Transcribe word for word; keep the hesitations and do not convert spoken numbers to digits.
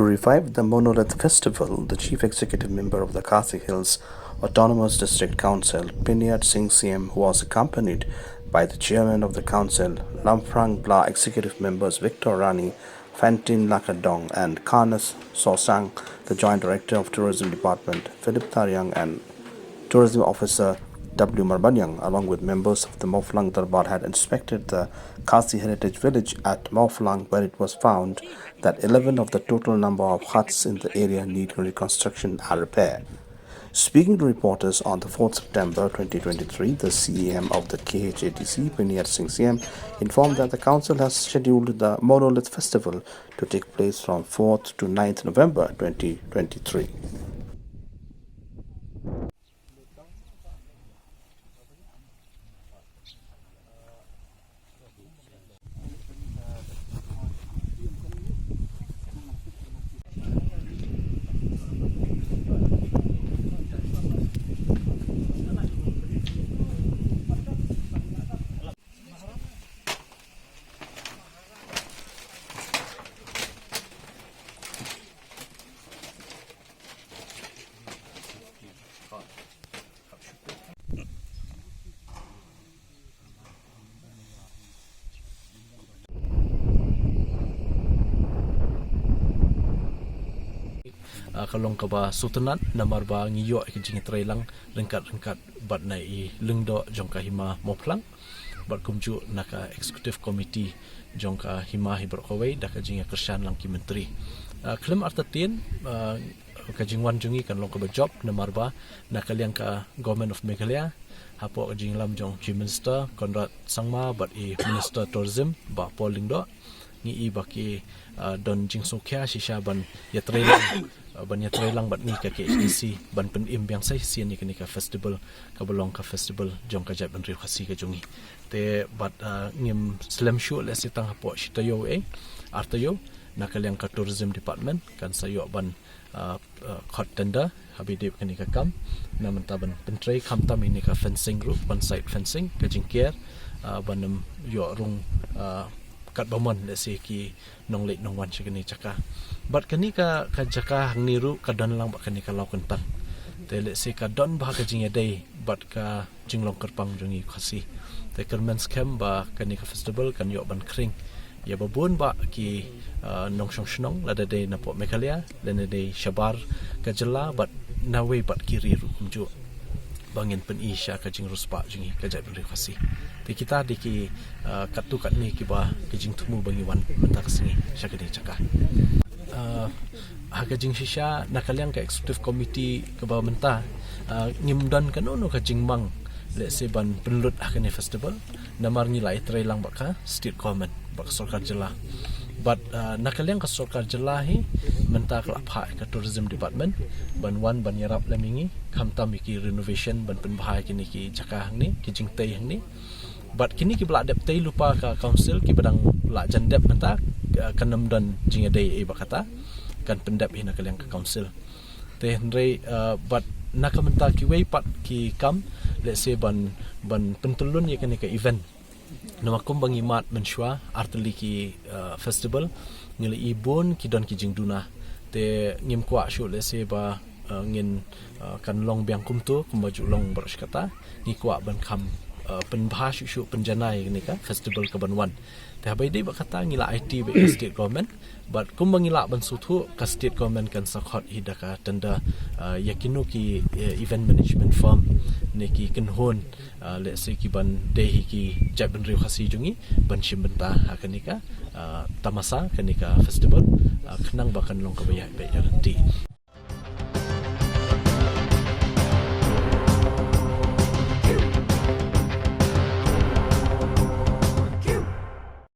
revived the Monolith Festival, the Chief Executive Member of the Khasi Hills Autonomous District Council, Piniat Singh Syiem, who was accompanied by the Chairman of the Council, Lamphrang Bla Executive Members Victor Rani, Fantin Lakadong, and Carnes Sosang, the Joint Director of Tourism Department, Philip Tariang, and Tourism Officer W Marbaniang, along with members of the Mawphlang Darbar, had inspected the Khasi Heritage Village at Mawphlang, where it was found that eleven of the total number of huts in the area need reconstruction and repair. Speaking to reporters on the fourth September twenty twenty-three, the C E M of the K H A D C, Piniat Singh Syiem, informed that the council has scheduled the Monolith Festival to take place from fourth to ninth November twenty twenty-three. Ah, ka long kaba sngewtynnat namar ba ngi ïoh ïa ka jingïatreilang ryngkat ryngkat bad na i lyngdoh jong ka Hima Mawphlang bad kumjuh na ka executive committee jong ka Hima hi baroh kawei da ka jingïakyrshan lang ki myntri. Ah, khlem artatien, ah, ka jingwan jong ngi kan long kaba jop namar ba na ka liang ka Government of Meghalaya hapoh ka jingïalam jong Chief Minister Conrad Sangma bad i Minister Tourism Bah Paul Lyngdoh, ngi i ba ki, ah, don jingsngewkhia shisha ban ïatreilang, ah, ban ïatreilang bad ngi ka K H A D C ban pynim biang sa shisien ïa kane ka festival kaba long ka festival jong ka jaitbynriew Khasi ka jong ngi. Te bad, ah, ngim slem shuh lehse tang hapoh shi taïew, eh, ar taïew, na ka liang ka Tourism Department kan sa ïoh ban, ah, ah, khot tender haba ïadei bad kane ka kam. Na mynta ban pyntrei khamtam ïa kane ka fencing ruh, ban side fencing, ka jingker, ah, ban ym ïoh rung, ah, katba mon lehse ki nongleit nongwan sha kane ka jaka. Bad kane ka, ka jaka hangne ruh ka don lang bad kane ka lawkyntang. Te lehse ka don bha ka jingïadei bad ka jinglong kyrpang jong ngi Khasi. Te kyrmen skhem ba kane ka festival kan ïoh ban khring ïa ba bun bah ki, ah, nongshong shnong, lada dei napoh Meghalaya lane dei shabar ka jylla bad nawei bad ki ri ruh kumjuh, ba ngin pyni sha ka jingriewspah jong ngi ka jaitbynriew Khasi. Te kita dei ki, ah, katto katne kiba ki jingthmu ba ngi wan mynta ka sngi sha kane ka jaka. Ah, ha ka jingshisha na ka liang ka executive committee kaba mynta, ah, ngim don kano kano ka jingmang lehse ban pynlut ha kane ka festival namar ngi la ïatreilang bad ka state government, bad ka sorkar jylla. Bad, ah, na ka liang ka sorkar jylla hi mynta ka la phah ïa ka tourism department ban wan ban ïarap lem ïa ngi khamtam ïa ki renovation ban pynbha ïa kine ki jaka hangne, ki jingtei hangne. Bad kine kiba la dep tei lypa ka council, kiba dang la jan dep mynta, ah, kan ym don jingïadei ei bad kata, kan pyndep hi na ka liang ka council. Te hynrei, ah, bad na ka mynta kiwei pat ki kam, lehse ban, ban pyntyllun ïa kane ka event. Namar kumba ngi mad mynshuwa, artylli ki, ah, festival, ngi la i bun ki don ki jingduna. Te ngim kwah shuh lehse ba, ah, ngin, ah, kan long biang kumto kumba ju long baroh shi katta. Ngi kwah ban kham, ah, pynbha shuh shuh, pynjanai ïa kane ka festival kaban wan. Te haba ïadei bad kata ngi la aiti bad ka state government. Bad kumba ngi lah ban sngewthuh, ka state government kan sa khot hi da ka tender, ah, ïa kino ki, eh, event management firm ne ki kynhun, ah, lehse kiban dei hi ki jaitbynriew Khasi jong ngi ban shim bynta ha kane ka, ah, tamasa, kane ka festival, ah, khnang ba kan long kaba ïaid beit ïaid lynti.